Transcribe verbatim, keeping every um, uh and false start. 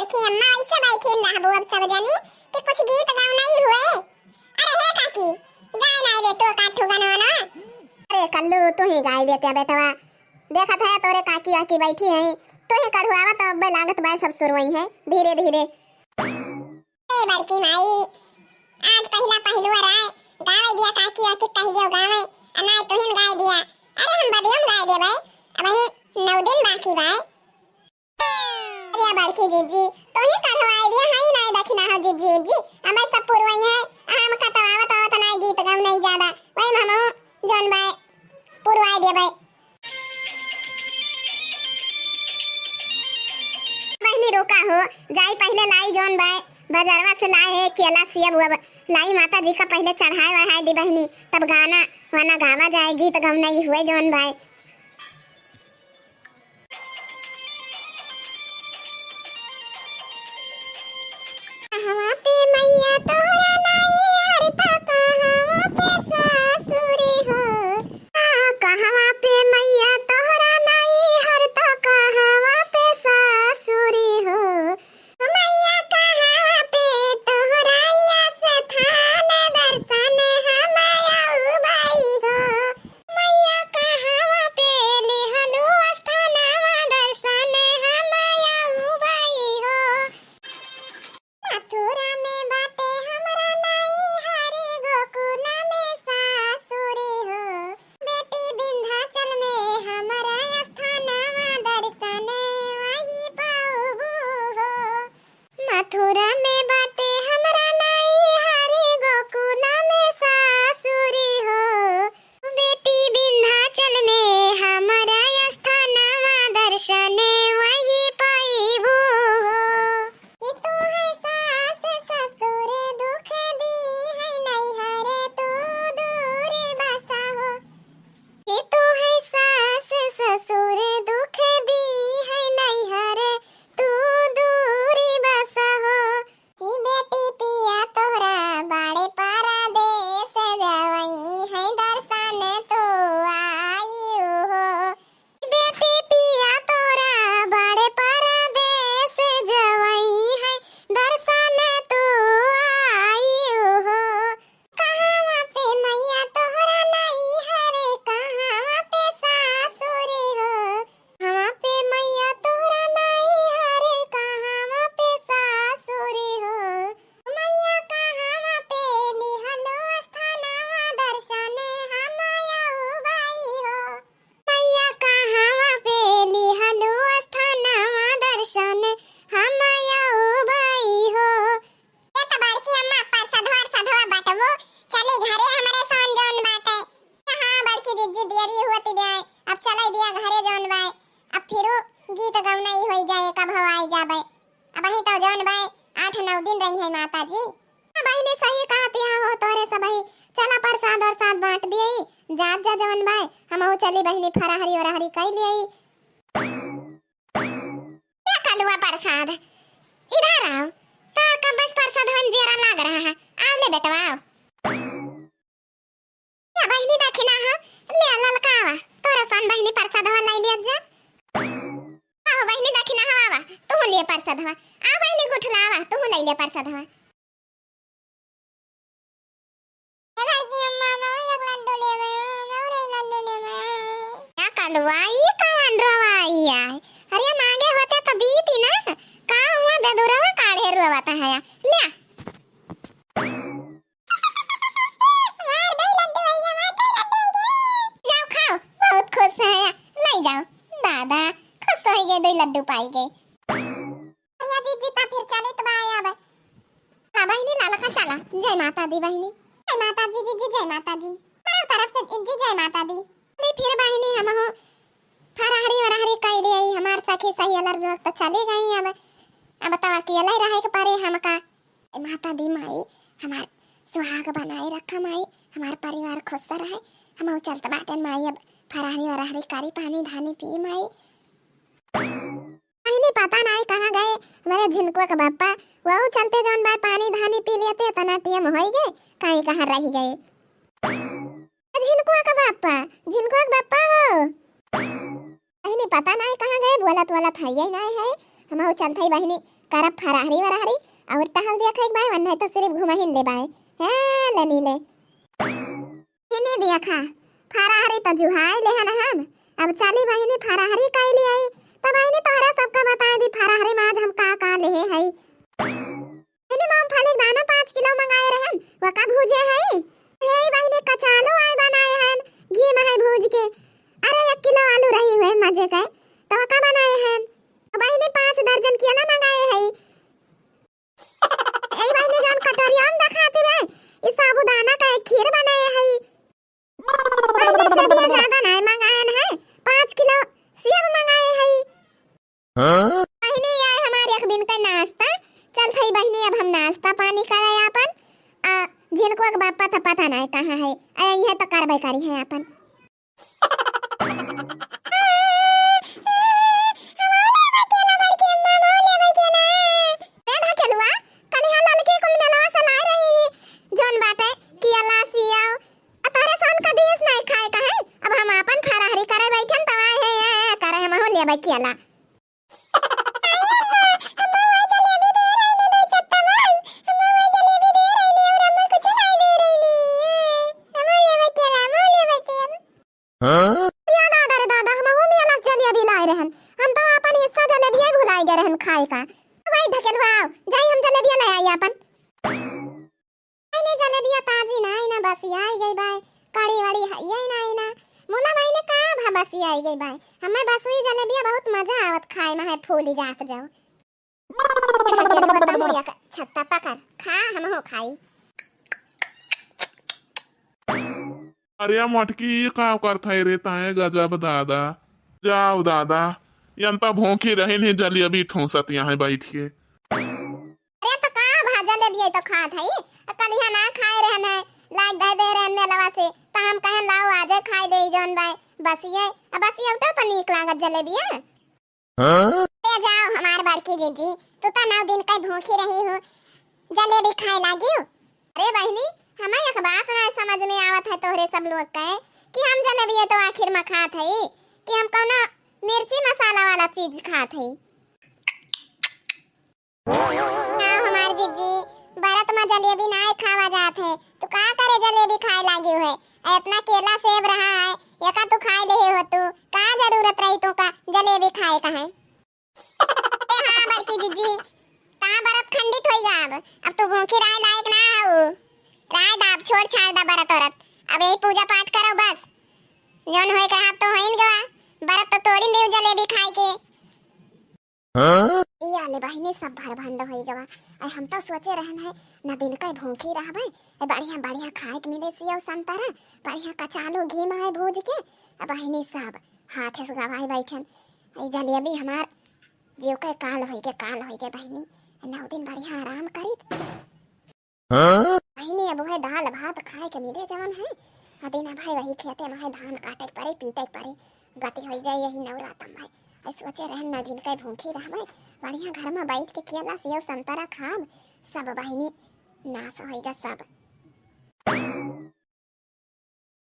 कि अम्मा ऐसे बैठी रहबो अब सब जनी कि कुछ गीत गवनई हुए। अरे हे काकी, गाय नाई दे तो का ठुगन वाला। अरे कल्लू, तू ही गाय देते बेटवा, देखत है तोरे काकी वाकी बैठी है, तू ही कढ़ुआवा तो अब्बे लागत बाय सब सुरवई है धीरे धीरे। ए बड़की माई, आज पहिला पहिलवा राय, गावे दिया काकी आके कह दियो गावे, अनाय तुहिन गाय दिया। अरे हम बदियम गाय देबै, अबही नौ दिन बाकी बाय। अरे बड़की जिज्जी, तुही कढ़वाई दिया, हई नाय दखिना हो जिज्जी उज्जी, अबै सब पुरवई है, हम कतवावत आवत नाय गीत गवनई ज्यादा, वही हम जौन बाय पुरवाई देबै। बहिनी रोका हो, जाई पहिले लाई जौन बाय, बजरवा से लाए है केला सेब उब, लाई माता जी का पहिले चढ़ाए वढ़ाए दी बहिनी, तब गाना वाना गावा जाए, गीत गवनई हुए जौन बाय। कहवा पे मैया तोहरा नाई हरता, कहवा पे सासुरी हो। आ, कहवा पे मैया तोहरा नाई हरता, कहवा पे सासुरी हो। मैया कहवा पे तोहरा स्थान, दर्शन हम अउबई हो। मैया कहवा पे लिहलू स्थानवा, दर्शन हम अउबई हो। मथुरा में बाटे हमरा नैहर, गोकुल में सासुर हो। बेटी विंध्याचल में हमरा स्थानवा, दर्शन वही पउबू हो। मथुरा में बाटे हमरा नैहर, गोकुल में सासुर हो। बेटी विंध्याचल में हमरा स्थानवा, दर्शन वही पइबू हो। कि तू है सास ससुर दुख दी है नैहर, तू दूर बसा हो। कि तू है सास ससुर दुख दी है नैहर, तू दूर बसा हो। कि बेटी पिया तोहरा बाड़े परदेस, जवई है दर्शन तू आइउ हो। बेटी पिया तोहरा बाड़े परदेस, जवई है दर्शन तू आइउ हो। कहवा पे मैया तोहरा नैहर, कहवा पे सासुर हो। कहवा पे मैया तोहरा नैहर, कहवा पे सासुर हो। मैया कहवा पे लिहलो स्थानवा, दर्शन हम अउबई हो। मैया कहवा पे लिहलो स्थानवा, दर्शन हम अउबई हो। ए त बड़की अम्मा, परसधवा, परसधवा बटबू, चली घरे हमरे सान जौन बाटे। हाँ, बड़की जिज्जी, देरी होत जाए, अब चले दिया घरे जौन बाय, अब फिरू गीत गवनई होई जाए, कब हो आई जाबे। अबही तो जौन बाय, आठ नौ दिन रही है माता जी। हाँ बहिनी, सही कहत हो तोरे सबही, चला परसाद वरसाद बाँट दियई, जात जा जौन बाय, हमहू चली बहिनी फरहरी वरहरी कई लियई। ए कलुआ परसाद, इधर आओ। तोर कब से परसाद हम जेरा लाग रहा है। आओ ले बेटवा, आओ। या बहिनी दखिना हो, ले ललका आवा। तोरे सन बहिनी परसाद हवा लाई लिया जा। आओ बहिनी दखिना हो, आवा। तू ले परसाद हवा। आ बहिनी गुठला आवा, तू ले ले परसाद हवा। ए बड़की अम्मा, मऊ एक लड्डू लेबे, मऊ एक लड्डू लेबे। या कलुआ, ई कवन रोवाई आय? अरे माँगे होते तो दीती ना। का हुआ बेदुरवा काढ़े रोवत है? ले। हमार दो लड्डू आइए, हमार दो लड्डू आइए। जाओ खाओ, बहुत खुश है। ले जाओ। दादा, खुश होई गए, दो लड्डू पाई गए। अरे जिज्जी, ता फिर चलित बा आया बा। हाँ बहिनी, लाला का चला। जय माता दी बहिनी। जय माता दी जिज्जी, जय माता दी। हमारे तरफ से जिज्जी जय माता दी। ले फिर बहिनी, हमहू फरहरी वरहरी कई लियई, हमार सखी सहेलर लोग तो चली गई। अब, अब तो अकेले रहे के परे हमका। ए माता दी माई, हमार सुहाग बनाए रखा माई, हमार परिवार खुश रहे। हमहू चलत बाटेन माई, अब फरहरी वरहरी करी, पानी धानी पी माई। बहिनी पता नाई कहाँ गए हमारे झिनकुआ के बापा, वहू चलते जौन बाय पानी धानी पी लेते, इतना टेम होई गए, काई कहाँ रह गए। झिनकुआ के बापा, झिनकुआ के बापा हो। बहिनी पता नाई कहाँ गए, बोलत बोलत हइये नाई है, हमहू चलत हई बहिनी, करब फराहरी वराहरी, और टहल दिया खाइक बाय, वन्ने तो सिर्फ घुमहिन ले बाय। हाँ, ले नी ले। हिनी दिया खा, फराहरी तो जुहाई ले हन हम। अब चली बहिनी फराहरी कइली आई। तो बहिनी तोहरा सबका बताए दी फराहरी में आज हम का का लेहे हई। इन्हीं मूंगफली के दाना पाँच किलो मंगाए रहन, वका भूजे हई। हे बहिनी कचालू आय बनाए हन, घी में है भूज के। अरे एक किलो आलू रही हुए मजे के, तो वका बनाए हन। बहिनी पाँच दर्जन केला मंगाए हई। ए बहिनी जौन कटोरिया में देखाती बे, ई साबूदाना का एक खीर बनाए हई। बहिनी सेविया ज्यादा नाय मंगायन है, पाँच किलो सेव मंगाए हई। हाँ? बहिनी, आए हमार एक दिन का नाश्ता। चल थई बहिनी, अब हम नाश्ता पानी करे आपन। आ, जिनको एक बापा था पता नाय कहाँ है, आ, ये तो करबे करी है आपन। ए ढकेलुआ, कलिहा ललकी कुल मेलवा से लाए रही, जौन बाटे केला, सेव, आ तोहरे सन का दिस नाई खाए का है? अब हम आपन फराहरी करे बैठन, तब आए हे, ए, ए, करे हमहू लेबै केला। हाँ? या दादा रे दादा, हमहू मेला से जलेबी लाए रहन। हम तो आपन हिस्सा जलेबिये भुलाए गए रहन खाए का। भाई ढकेलुआ आओ, जाई हम जलेबिया ले आई आपन। आइने जलेबिया ताजी ना, आइना बसियाई गई बाय, कड़ी वड़ी हइये ना, आइना। मुला भाई ने का भा बसियाई गई बाय। हमें बसुई जलेबिया बहुत मजा आवत खाए में है, फूली जात जाओ। ढकेलुआ तमो एक छत्ता पकड़, खा, हमहू खाई। अरे मोटकी, ई का करत है रे ताए गजब दादा। जाओ दादा, यंता भूखी रहिन ही जलेबी ठूसत यहाँ बैठ के। अरे तो का भा जलेबी तो खात है, कलिहा ना खाए रहन है, लाग दे दे रहन मेलवा से, तो हम कहन लाओ आजे खाए दे जौन बाय बसिये, अब बसिये उठो तो नीक लागत जलेबिया। हाँ? ए जाओ हमार बड़की जीजी, तू तो नौ दिन कई भूखी रही हो, जलेबी खाए लागियो। अरे बहिनी, हमें एक बात ना समझ में आवत है तोहरे सब लोग के कि हम जलेबिये तो आखिर में खात हई कि हम कौनो मिर्ची मसाला वाला चीज खात हई। का हमार जीजी, बरत में जलेबी नाय खावा जात है, तू का करे जलेबी खाए लागी है? आ इतना केला सेब रहा है, एका तू खाए लेहे हो तू, का जरूरत रही तू का जलेबी खाए का है? ए हाँ बड़की जीजी, का बरत खंडित होई अब? अब तू भूखी रहे लायक ना हऊ। राय दा, अब छोड़ छाड़ दा बरत औरत, अब यही पूजा पाठ करो बस, जौन होए के रहा तो होइन गवा, बरत तो तोड़िन देउ जलेबी खाए के। हाँ? ई आले बहिनी सब भर भंड होई गवा। अरे हम तो सोचे रहन है, न दिन के भूखी रहबे, ए बढ़िया बढ़िया खाए के मिले सेव संतरा, बढ़िया कचालू घी में है भूज के। अब बहिनी सब हाथे से गवाए बैठन। ई जलेबी हमार जीव के काल होई के, काल होई के बहिनी। नौ दिन बढ़िया आराम करीत। हाँ? बहिनी, अब उहे दाल भात खाए के मिले जवन है, आ दिन भर वही खेते में है, धान काटे के परे, पीटे के परे, गति होई जाए यही नवरातम भाई। आई सोचे रहन ना दिन के भूखी रहबे, बढ़िया घर में बैठ के केला, सेव, संतरा खाब, सब बहिनी नाश होइगा सब।